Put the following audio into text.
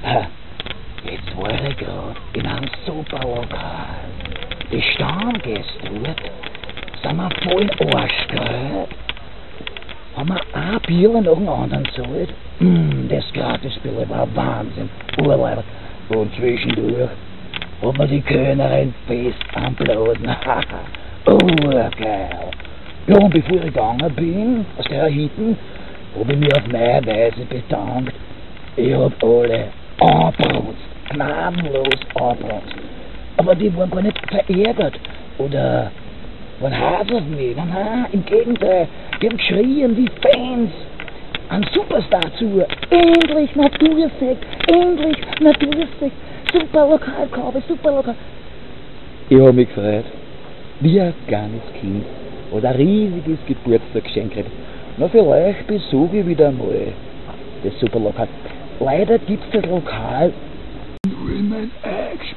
Ha, jetzt war ich grad in einem super Lokal. Die Stammgäste dort sind mir voll in Arsch gerät. Haben wir ein Bier nach dem anderen gezahlt. Das Gratisbier war Wahnsinn. Urlaub. Und zwischendurch hat mir die Kellnerin fest am Blasen. Urgeil. Ja, und bevor ich gegangen bin, aus der Hitten, hab ich mich auf meine Weise bedankt. Ich hab alle angebrunst, gnadenlos angebrunst. Aber die waren gar nicht verärgert oder waren hart auf mich. Nein, nein, im Gegenteil, die haben geschrien wie Fans. Ein Superstar zu. Endlich Natursekt, endlich Natursekt. Super Lokalkorbe, super Lokal. Ich hab mich gefreut, wie ein kleines Kind, oder ein riesiges Geburtstagsgeschenk kriegt. Na, vielleicht besuche ich wieder mal das Superlokal. Leider gibt's das Lokal nur in meinem eingespielten